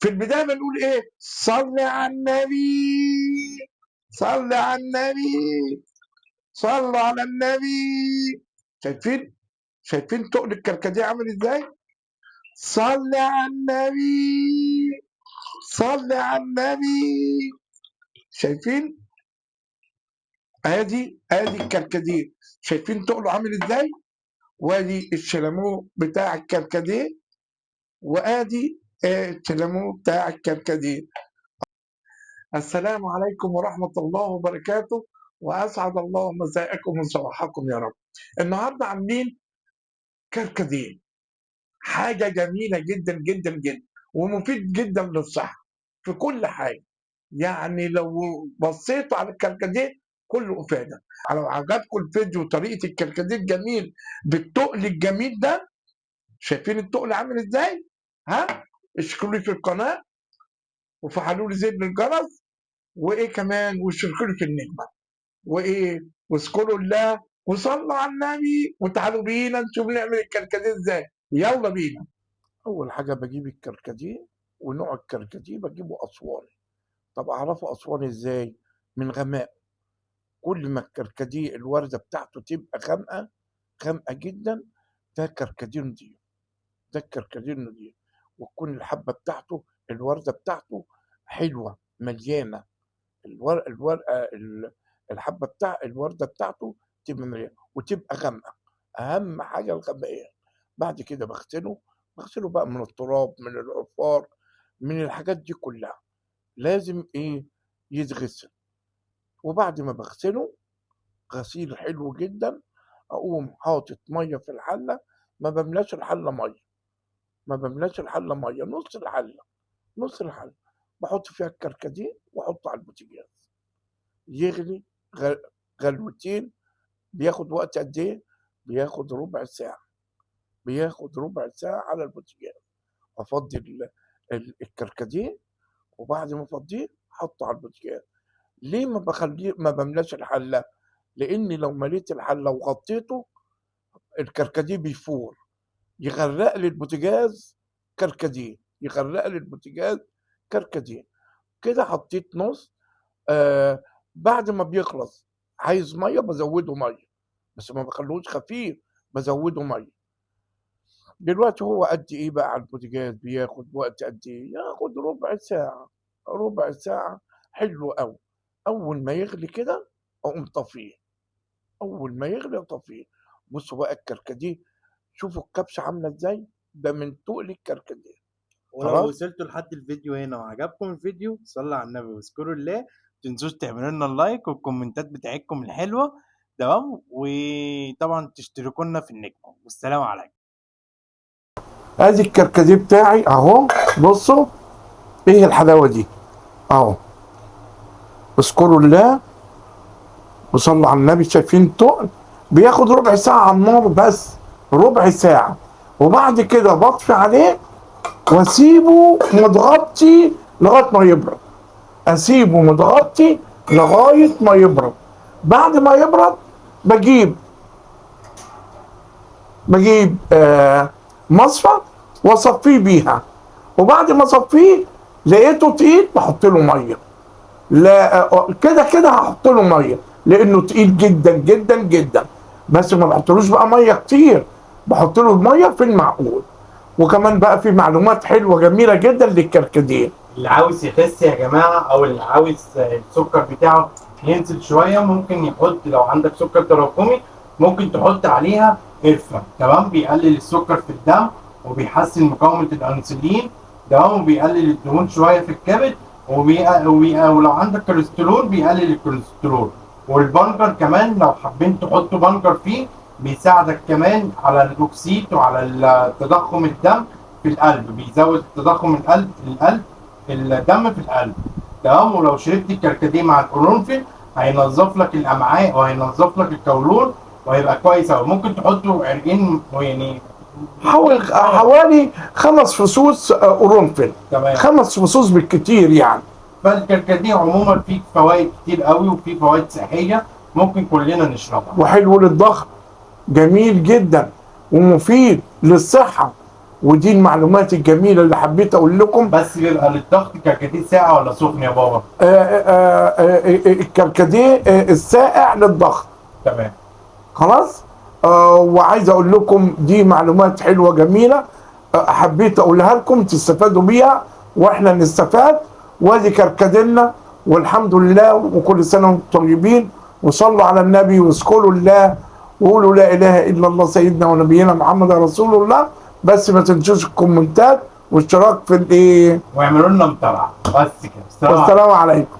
في البداية بنقول ايه؟ صلي على النبي، صلي على النبي، صلوا على النبي. شايفين؟ شايفين تقل الكركديه عامل ازاي؟ صلي على النبي، صلي على النبي. شايفين؟ ادي الكركديه، شايفين تقله عامل ازاي؟ وادي الشلامو بتاع الكركديه، وادي الشلامو بتاع الكركديه. السلام عليكم ورحمة الله وبركاته، واسعد الله مساءكم وصباحكم يا رب. النهارده عاملين كركديه، حاجة جميلة جدا جدا جدا ومفيد جدا للصحة في كل حاجة. يعني لو بصيتوا على الكركديه كله افاده. لو عجبكم الفيديو وطريقه الكركديه الجميل بالتقل الجميل ده، شايفين التقل عامل ازاي؟ ها، اشتركوا لي في القناة وفعلوا لي زر الجرس، وايه كمان، واشتركوا لي في النجمة، وايه، واذكروا الله وصلوا على النبي، وتعالوا بينا نشوف نعمل الكركديه ازاي. يلا بينا. اول حاجة بجيب الكركديه، ونوع الكركديه بجيبه اسواني. طب اعرفه اسواني ازاي؟ من غماء. كل ما الكركديه الورده بتاعته تبقى غامقه غامقه جدا، ده كركديه نضيف، ده الكركديه النضيف. وتكون الحبة بتاعته الورده بتاعته حلوة مليانة، الورقة الحبة بتاع الورده بتاعته تبقى مليانة وتبقى غامقه. اهم حاجة الغمقيه. بعد كده بغسله، بغسله بقى من التراب، من العفار، من الحاجات دي كلها، لازم ايه يتغسل. وبعد ما بغسله غسيل حلو جدا، اقوم حاطط مية في الحلة. ما بملاش الحلة مية، ما بملاش الحلة مية، نص الحلة، نص الحلة بحط فيها الكركديه واحطه على البوتاجاز يغلي غلوتين. بياخد وقت قد ايه؟ بياخد ربع ساعة، بياخد ربع ساعة على البوتاجاز. افضي الكركديه، وبعد ما افضيه احطه على البوتاجاز. ليه ما بخليه، ما بملاش الحلة؟ لان لو مليت الحلة وغطيته الكركديه بيفور، يغرق لي البوتاجاز كركديه، يغرق لي البوتاجاز كركديه. كده حطيت نص. بعد ما بيخلص عايز مية بزوده مية، بس ما بخلوش خفيف، بزوده مية. دلوقتي هو قد ايه بقى على البوتاجاز؟ بياخد وقت قد ايه؟ ياخد ربع ساعة، ربع ساعة حلو قوي. اول ما يغلي كده اقوم طفيه، اول ما يغلي اطفيه. بصوا بقى الكركديه، شوفوا الكبشه عامله ازاي، ده من تقل الكركديه. ولو وصلتوا لحد الفيديو هنا وعجبكم الفيديو، صلوا على النبي واذكروا الله، ما تنسوش تعملوا لنا ال like والكومنتات بتاعتكم الحلوة، تمام؟ وطبعا تشتركوا لنا في النجمة. والسلام عليكم. ادي الكركديه بتاعي اهو، بصوا ايه الحلاوة دي اهو. اذكروا الله وصلوا على النبي. شايفين تقل؟ بياخد ربع ساعة على النار بس، ربع ساعة. وبعد كده بطفي عليه واسيبه متغطي لغاية ما يبرد، اسيبه متغطي لغاية ما يبرد. بعد ما يبرد بجيب مصفى واصفيه بيها. وبعد ما اصفيه لقيته تقيل بحط له مية. لا كده كده هحط له مية لانه تقيل جدا جدا جدا، بس ما بحطلوش بقى مية كتير، بحط له المية في المعقول. وكمان بقى في معلومات حلوة جميلة جدا للكركديه. اللي عاوز يخس يا جماعة، او اللي عاوز السكر بتاعه ينزل شوية، ممكن يحط، لو عندك سكر تراكمي ممكن تحط عليها قرفه، تمام؟ بيقلل السكر في الدم وبيحسن مقاومة الانسولين، تمام؟ وبيقلل الدهون شوية في الكبد، ولو عندك كوليسترول بيقلل الكوليسترول. والبنجر كمان لو حابين تحطوا بنجر فيه بيساعدك كمان على الاكسيد وعلى تضخم الدم في القلب، بيزود تضخم القلب الدم في القلب، تمام؟ ولو شربت الكركديه مع القرنفل هينظف لك الامعاء وهينظف لك القولون وهيبقى كويس قوي. ممكن تحطوا عرقين، يعني حوالي 5 فصوص قرنفل، تمام؟ 5 فصوص بالكتير يعني. فالكركديه عموما فيه فوائد كتير قوي، وفيه فوائد صحية ممكن كلنا نشربها، وحلو للضغط، جميل جدا ومفيد للصحة. ودي المعلومات الجميلة اللي حبيت اقول لكم. بس بيبقى للضغط كركديه ساقع ولا سخن يا بابا؟ الكركديه الساقع للضغط. تمام. خلاص. وعايز اقول لكم دي معلومات حلوة جميلة، حبيت اقولها لكم تستفادوا بيها واحنا نستفاد. وادي كركدينا والحمد لله، وكل سنة وانتم طيبين، وصلوا على النبي واذكروا الله وقولوا لا اله الا الله سيدنا ونبينا محمد رسول الله. بس ما تنسوش الكومنتات والاشتراك في الايه، واعملوا لنا متابعه. بس كده. والسلام عليكم.